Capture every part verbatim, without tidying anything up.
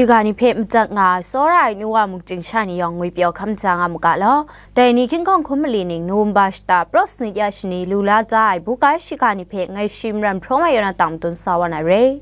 Shiga ni hpe madat nga ai tsawra ai nu wa mungchying sha ni yawng ngwipyaw hkam ja nga mu ga law. Dai ni hkying hkawng hkum mali ning November shata praw sanit ya shani lu la ja ai buga shiga ni hpe ngai shi maram hprawng ai yaw na tang madun sa wa na re.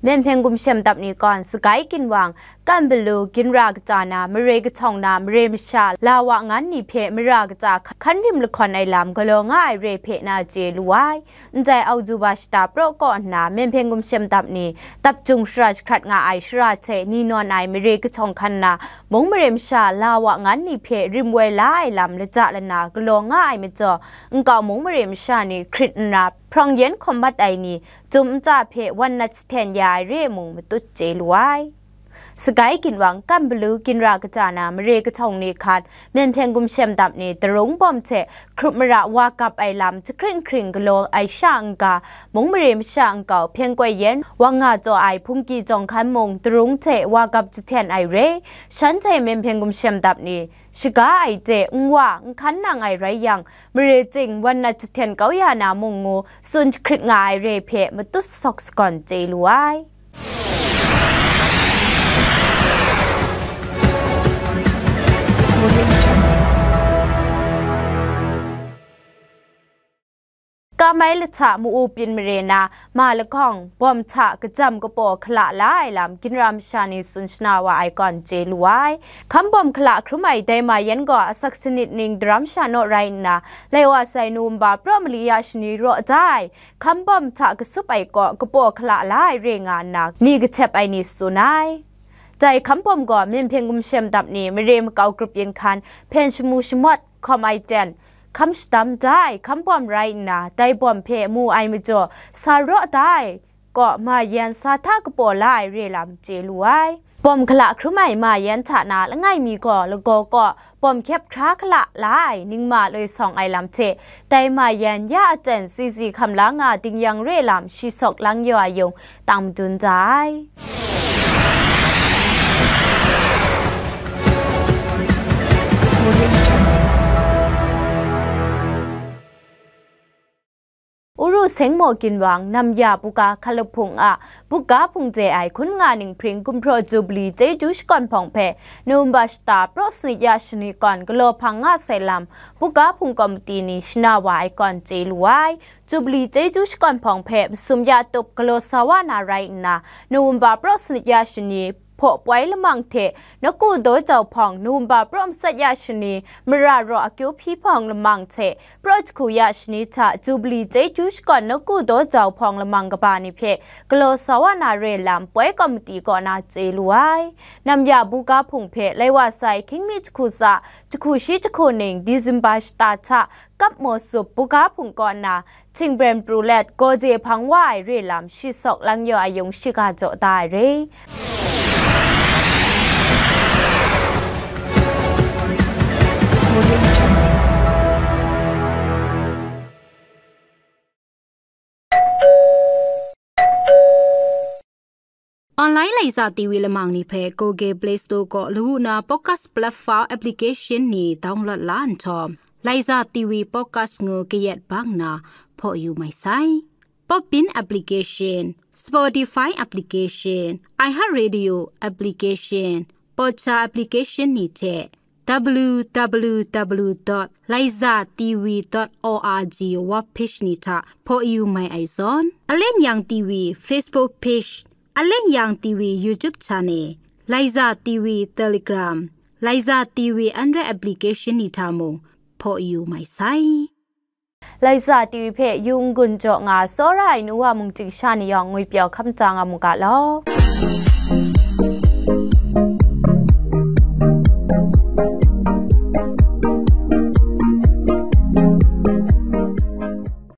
Myen hpyen gumshem dap ni gawn sagai ginwang, kan balu, ginra kaja na, mare kahtawng na, mare masha, la wa ngan ni hpe mara kaja hkan rim lahkawn ai lam galaw nga ai re hpe na chye lu ai. Ndai Oktoba shata praw kaw nna, myen hpyen gumshem dap ni, dap jung shara jahkrat nga ai shara hte ni nawn ai mare kahtawng hkan na, mung mare masha, la wa ngan ni hpe rim woi la ai lam lata lana galaw nga ai majaw, nkau mung mare masha ni hkrit nna, hprawng yen hkawm mat ai ni, Chyum nta hpe wan nat jahten ya ai re mung matut chye lu ai. Sagai ginwang, kan balu, ginra kaja na, mare kahtawng ni hkan, myen hpyen gumshem dap ni, darung bawm hte hkrup mara wa gap ai lam jahkring hkring galaw ai sha n-ga, mung mare masha nkau hpyen koi yen wang nga jaw ai hpungki jawng hkan mung darung hte wa gap jahten ai re, shanhte myen hpyen gumshem dap ni, shaga ai hte n wa, n hkan nang ai rai yang, mare chying wan nat jahten kau ya na mung ngu tsun jahkrit nga ai re hpe matut sawk sagawn chye lu ai. Kamai lahta mu-u pyin mare na, ma lahkawng, bawm hta kajam kapaw hkala la ai lam, ginra masha ni tsun shana wa ai gawn chye lu ai. Hkambawm hkala hkrum ai dai ma yan gaw asak sanit ning daram sha naw rai nna, lai wa sai November praw mali ya shani raw da ai, hkambawm hta kasup ai kaw kapaw hkala la ai re nga nna, ni kahtep ai ni tsun ai. Dai hkambawm gaw myen hpyen gumshem dap ni, mare makau grup yin hkan, hpyen shamu shamawt, hkawm ai ten, hkam shadam da ai hkambawm rai nna, dai bawm hpe mu ai majaw, sa raw da ai kaw ma yan sa hta kapaw la ai re lam chye lu ai. Bawm hkala hkrum ai ma yan hta na langai mi gaw lagaw kaw bawm hkyep hkra hkala la ai ningma loi sawng ai lam hte, dai ma yan ya aten zizi hkam la nga ding yang re lam shi sawk lang yaw ai yung tang madun da ai. Uru Sengmaw ginwang, namya buga hkalaphung a buga hpung de ai hkun nga ninghpring gumhpraw Jubili chyeju shakawn hpawng hpe November shata praw sanit ya shani kawn galaw hpang nga sai lam buga hpung komiti ni shana wa ai kawn chye lu ai. Jubili chyeju shakawn hpawng hpe masum ya tup galaw sa wa na rai nna, November praw sanit ya shani hpaw poi lamang hte Naku Daw Jau hpawng, November praw matsat ya shani mara raw akyu hpyi hpawng lamang hte praw jahku ya shani hta Jubili chyeju shakawn Naku Daw Jau hpawng lamang kaba ni hpe galaw sa wa na re lam poi komiti kaw na chye lu ai. Namya buga hpung hpe lai wa sai hkying mi jahku tsa, jahku shi jahku ning, December shata hta, kap maw sup buga hpung kaw na, htingbren pru let, gaw je hpang wa ai re lam shi sawk lang yaw ai yung shiga jaw da ai re. Online Laiza T V lamang ni hpe Google Play Store kaw lawu na podcast platform application ni download la nhtawm, Laiza T V podcast ngu kayat bang na hpaw yu mai sai. Podbean application, Spotify application, iHeartRadio application, Podcha application ni hte W W W dot laiza T V dot org web page ni hta hpaw yu mai ai zawn, Aleng Yang T V Facebook page, Aleng Yang T V YouTube channel, Laiza T V Telegram, Laiza T V Android application ni hta mung hpaw yu mai sai. Laiza T V hpe yung gun jaw nga tsawra ai nu wa mungchying sha ni yawng ngwipyaw hkam ja nga mu ga law.